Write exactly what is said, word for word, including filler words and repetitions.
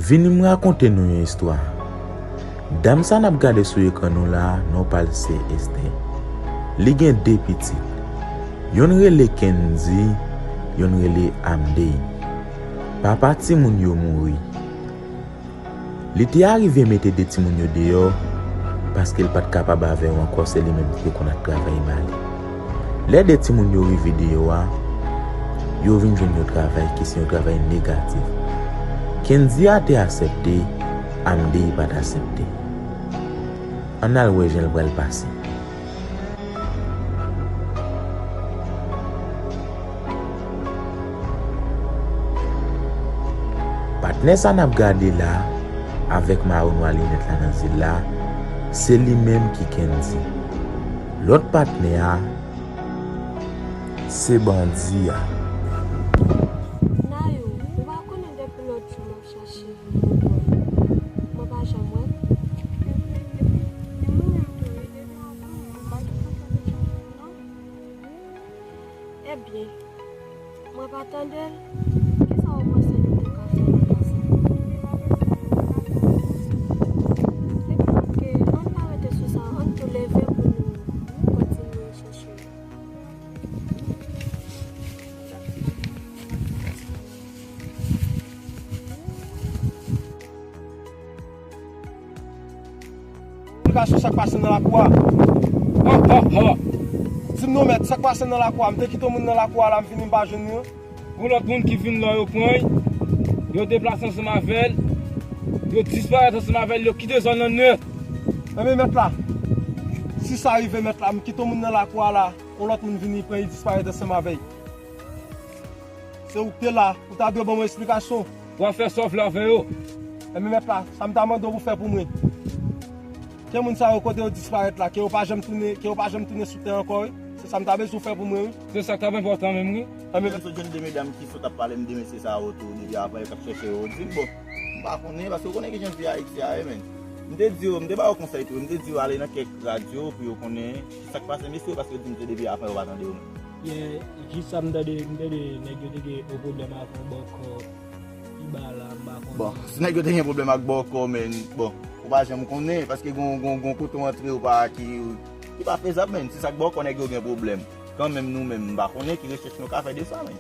Vini m rakonte nou yon istwa. Dam sa n ap gade sou ekran nou la a, non pa l se Esther. Li gen de pitit. Yonn rele Kendy, yonn rele Amdey. Papa timoun yo mouri. Li te arive mete de timoun yo deyò paske l pa t kapab avè yo ankò, se li menm ki te konn ap travay ba li. Lè de timoun yo rive deyò a, yo vin jwenn yon travay ki se yon travay negatif. Kendy a te aksepte, Amdey pa t aksepte. Ann al wè jan l pral pase. Patnè sa n ap gade la, avèk mawon nwa linèt la nan zye l la, se li menm ki Kendy. Lòt patnè a, se bandi a. Nayou, ou pa konnen depi lòt jou m ap chache vin pou kò m, mwen pa janm wè l. Ebyen, mwen pa tande l. Kisa w panse nou te ka fè nan ka sa? Ebyen, oke, ann pa rete sou sa, ann tou leve pou nou kontinye chèche l. Esplikasyon sa k pase nan lakou a. Di m non mèt, sa k pase nan lakou a? M te kite yon moun nan lakou a la, m vini m pa jwenn li. Gon lòt moun ki vin la, yo pran l, yo deplase ansanm avè l, yo disparèt ansanm avè l, yo kite zòn nan nèt. Enben mèt la, si sa rive mèt la, m kite yon moun nan lakou a la, yon lòt moun vini pran l, disparèt ansanm avè l. Se ou k te la, ou ta dwe ban mwen esplikasyon. W a fè sa w vle avè yo. Enben mèt la, sa m ta mande w pou fè pou mwen. Ke moun sa yo kote yo disparèt la, ke yo pa janm tounen, ke yo pa janm tounen sou tè ankò, wi. Se sa m ta bezwen w fè pou mwen, wi. Se sa k t ap enpòtan menm, wi. Enben mèt. Sot jwenn de medam ki sot ap pale m de mesye sa yo tou, depi avan yo t ap chèche yo, yo di m, bon, m pa konnen, paske w konnen kijan vi Ayiti a ye, men. M te di yo, m te ba yo konsèy tou, m te di yo ale nan kèk radyo pou yo konnen ki sa k pase mesye yo, paske yo di m se depi avan yo pa tande yo menm. Yè, jis sa m tande, m tande nèg yo te gen yon pwoblèm ak yon bòkò Kiba la, m pa konnen. Bon, si nèg yo te gen pwoblèm ak bòkò, men, bon, ou pa janm konnen, paske gon, gon, gon kote w antre, ou pa, ki, ki pa fezab, men, se sa k bòkò nèg yo gen pwoblèm. Kanmenm nou menm, m pa konnen ki rechèch nou ka fè de sa, men.